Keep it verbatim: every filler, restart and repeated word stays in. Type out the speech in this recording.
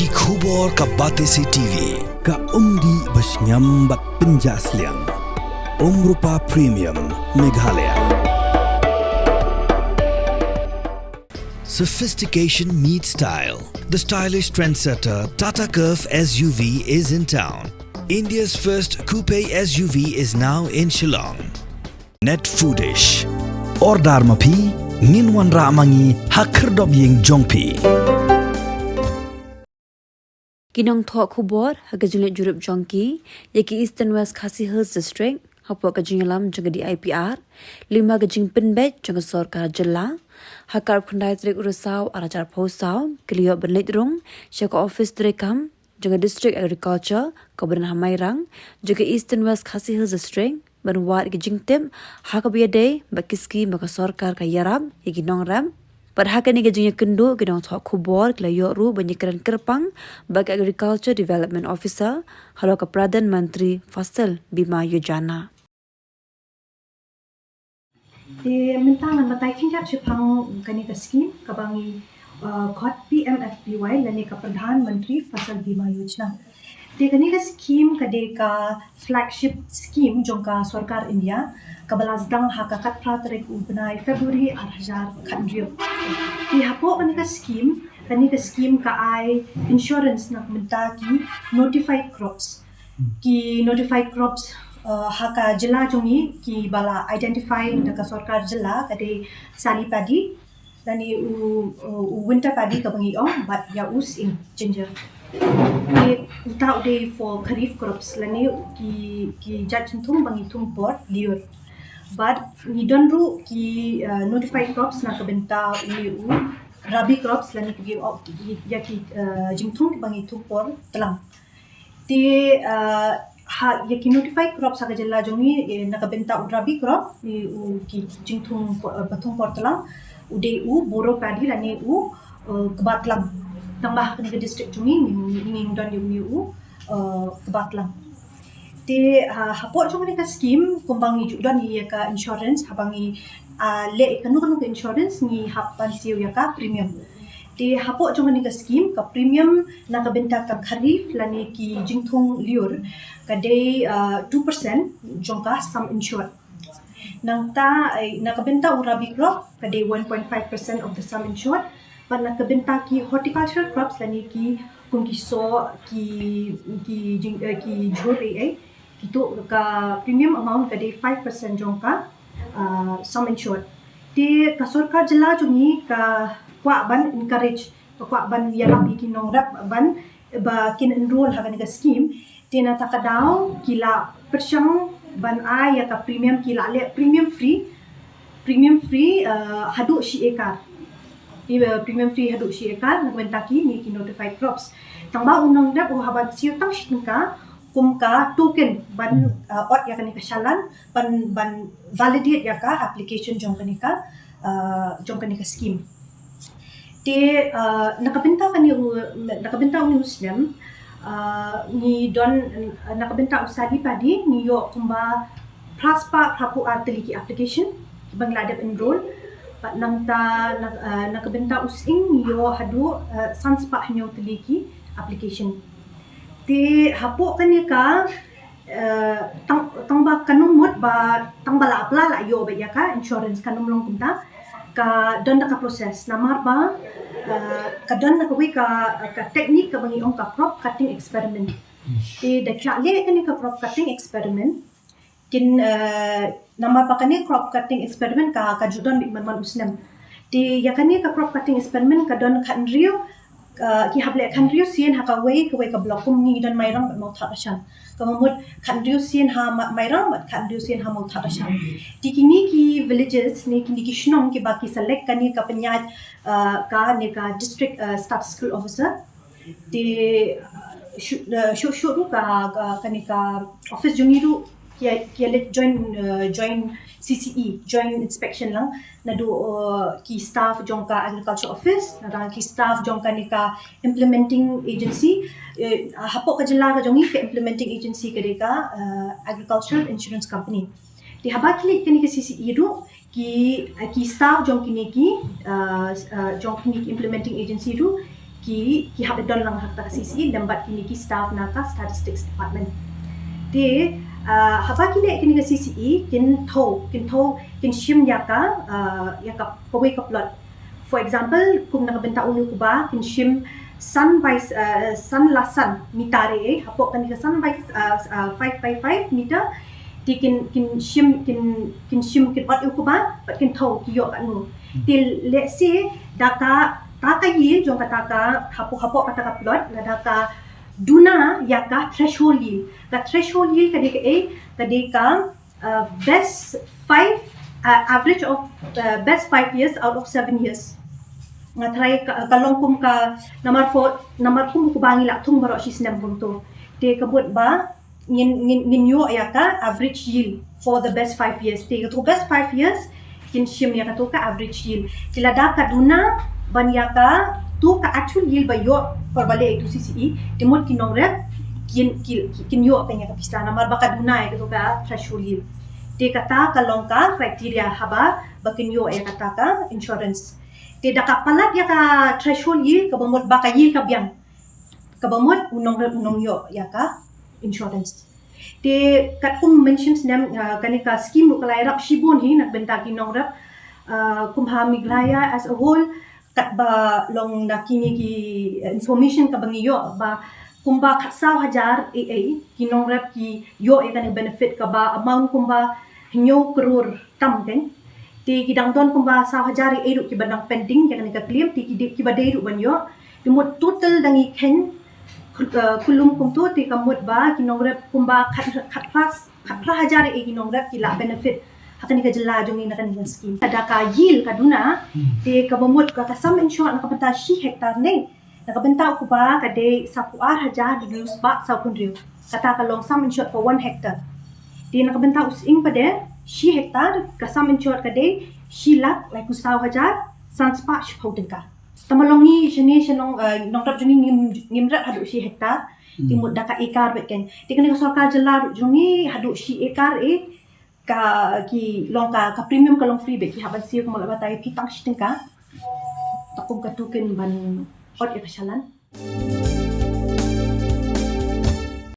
Ki khubor ka Batesi T V, ka umdih ba shngiam bad pynjah sliang. Umrupa Premium, Meghalaya. Sophistication meets style. The stylish trendsetter Tata Curvv S U V is in town. India's first coupe S U V is now in Shillong. Net Foodish. Order ma phi, ngin wanrah ma ngi ha khyrdop ïing jong phi. Ki nongthoh khubor ha ka jingleit jurip jong ki, ïa ki Eastern West Khasi Hills District, hapoh ka jingïalam jong ka D I P R, lyngba ka jingpynbeit jong ka sorkar jylla, ha ka arphew khyndai tarik u Risaw arhajar arphew saw, ki la ïoh ban leit rung sha ka ophis treikam jong ka District Agriculture kaba don ha Mairang jong ka Eastern West Khasi Hills District, ban wad ïa ki jingtip ha kaba ïadei bad ki skhim ba ka sorkar ka ïarap ïa ki nongrep. Bad ha kane ka jingïakynduh, ki nongthoh khubor ki la ïoh ruh ban ïakren kyrpang bad ka Agriculture Development Officer halor ka Pradhan Mantri Fasal Bima Yojana. Te mynta ngan batai khyndiat shaphang kane ka skhim kaba ngi, uh, khot P M F B Y lane ka Pradhan Mantri Fasal Bima Yojana. Te kane ka skhim ka dei ka flagship skhim jong ka sorkar India, kaba la sdang ha ka khatphra tarik u bnai February arhajar khathynriew. Te hapoh kane ka skhim, kane ka skhim ka ai insurance na ka bynta ki notified crops. Ki notified crops, uh, ha ka jylla jong ngi kiba la identify da ka sorkar jylla ka dei sali paddy, lane u, u, u winter paddy kaba ngi ong, bad ïa u sying, ginger. Te uta u dei for kharif crops lane ki, ki jait jingthung ba ngi thung por lyiur. Bad ngi don ruh ki, uh, notified crops na ka bynta u, u rabi crops lane ki, ïa ki, uh, jingthung ba ngi thung por tlang. Te, uh, ha, ïa ki notified crops ha ka jylla jong ngi, eh, na ka bynta u rabi crop, ïa u ki jingthung, uh, ba thung por tlang, u dei u boro paddy lane u, uh, kba tlang. Tangba ha kane ka district jong ngi, ngi, ngi, ngi don ïa u, ïa u, uh, kba tlang. Te, uh, hapoh jong kane ka skhim, kumba ngi ju don ïa ka insurance, haba ngi, uh, leh kano kano ka insurance, ngi hap ban siew ïa ka premium. Te hapoh jong kane ka skhim, ka premium na ka bynta ka kharif lane ki jingthung lyiur ka dei, uh, two percent jong ka sum insured. Nangta, eh, na ka bynta u rabi crop ka dei one point five percent of the sum insured. Bad na ka bynta ki horticultural crops lane ki kum ki soh, ki, ki jing, eh, ki jhur ei ei, kito ka premium amount ka dei five percent jong ka, uh, sum insured. Te ka sorkar jylla jong ngi ka kwah ban encourage, ka kwah ban ïarap ïa ki nongrep ban ba kin enroll ha kane ka skhim. Te na kata ka daw ki la pyrshang ban ai ïa ka premium, ki la leh premium free, premium free, uh, haduh shi ekar. Ïa, premium free haduh shi ekar na ka bynta kine ki notified crops. Tangba u nongrep u hap ban siew tang shi tyngka kum ka token ban, uh, ot ïa kane ka challan, ban, ban validate ïa ka application jong kane ka, uh, jong kane ka skhim. Te, uh, na ka bynta kane u, na ka bynta une u snem, uh, ngi don, na ka bynta u sali paddy ngi ïoh kumba phra spah phra phew ar tylli ki application kiba ngi la dep enroll. Bad nangta na, uh, na ka bynta u sying ngi ïoh haduh, uh, san spah hynñiew tylli ki application. Te hapoh kane ka, uh, tang, tangba kan ym mut ba tangba la apply la ïoh beit ïa ka insurance, kan ym long kumta. Ka don da ka process namar ba, uh, ka don da kawei ka, ka technique kaba ngi ong ka crop cutting experiment. Te da ki la leh kane ka crop cutting experiment, kin, uh, namar ba kane crop cutting experiment ka, ka ju don beit man man u snem. Te ïa kane ka crop cutting experiment ka don khathynriew, uh, ki hap leh khathynriew sien ha kawei kawei ka block, kum ngi don Mairang bad Mawthadraishan. Kaba mut khathynriew sien ha Ma-, Mairang bad khathynriew sien ha Mawthadraishan. Te kine ki villages ne kine ki shnong kiba ki select kane ka pynïaid, uh, kane ka district, uh, statistical officer. Te, uh, shu, uh, shu, shu ruh ka, ka, kane ka office jong ngi ruh ki, ki leit joint, uh, joint C C E, joint inspection lang. Naduh, uh, ki staff jong ka agriculture office, naduh ki staff jong kane ka implementing agency, uh, hapoh ka jylla ka jong ngi ka implementing agency ka dei ka, uh, Agricultural Insurance Company. Te haba ki leit kane ka C C E ruh, ki, uh, ki staff jong kine ki, uh, uh, jong kine ki implementing agency ruh, ki ki hap don lang ha kata ka C C E lem bad kine ki staff na ka Statistics Department. Te uh, haba ki leh kine ka C C E kin thew kin thew kin shim ïa ka uh, ïa ka kawei ka plot. For example, kum na ka bynta une u kba kin shim san by uh, san la san meter eh hapoh kane ka san by uh, uh, five by five meter. Te kin kin shim kin kin shim kin ot ïa u kba bad kin thew ki ïoh katno. Te let's say da ka ta ka yield jong kata ka hapoh hapoh kata ka plot lada ka duna ïa ka threshold yield. Ka threshold yield ka dei ka eh ka dei ka uh, best five uh, average of uh, best five years out of seven years. Nga try ka, ka long kum ka namar four namar kum u kba ngi la thung baroh shi snem kumto. Te ka mut ba ngin ngin ngin ïoh ïa ka average yield for the best five years. Te ka tu best five years kin shim ïa ka tu ka average yield. Te lada ka duna ban ïa ka tu ka actual yield ba ïoh por ba leh tu C C E te mut ki nongrep kin kin kin ïoh ka ïa ka pisa namar ba ka duna ïa ka tu ka threshold yield. Te kata ka long ka criteria haba ba kin ïoh ïa kata ka insurance. Te da ka palat ïa ka threshold yield ka ba mut ba ka yield ka biang ka ba mut u nongrep u nong ïoh ïa ka insurance. Te katkum mention snem uh, kane ka scheme ruh ka la ïarap shibun hi na bynta ki nongrep uh, kum ha Meghalaya as a whole katba long na kine ki information kaba ngi ïoh ba kumba khatsaw hajar A A ki nongrep ki ïoh ïa kane benefit kaba amount kumba hynñiew klur tam kan. Te ki dang don kumba saw hajar A A ruh kiba dang pending ïa kane ka claim te ki dei kiba dei ruh ban ïoh. Te mut total dang i khein uh, kulum kumto te ka mut ba ki nongrep kumba khat khat plus khat plus hajar A A ki nongrep ki la benefit ha kane ka jylla jong ngi na kane ka scheme. Kada ka yield ka duna te ka ba mut ka ka sum insured na ka bynta shi hectare ne na ka bynta u kba ka dei saw phew ar hajar hynñiew spah saw phew hynriew. Kata ka long sum insured for one hectare. Te na ka bynta u sying pat de shi hectare ka sum insured ka dei shi lak laiphew saw hajar san spah shiphew tyngka. Tama long ngi shane shanong uh, nongrep jong ngi ngim ngim rep haduh shi hectare. Te mut da ka ekar bad kan. Te kane ka sorkar jylla ruh jong ngi haduh shi ekar eh ka ki long ka ka premium ka long free bad ki hap ban siew ka mut la batai phi tang shi tyngka. Takum ka token ban ot ïa ka shalan.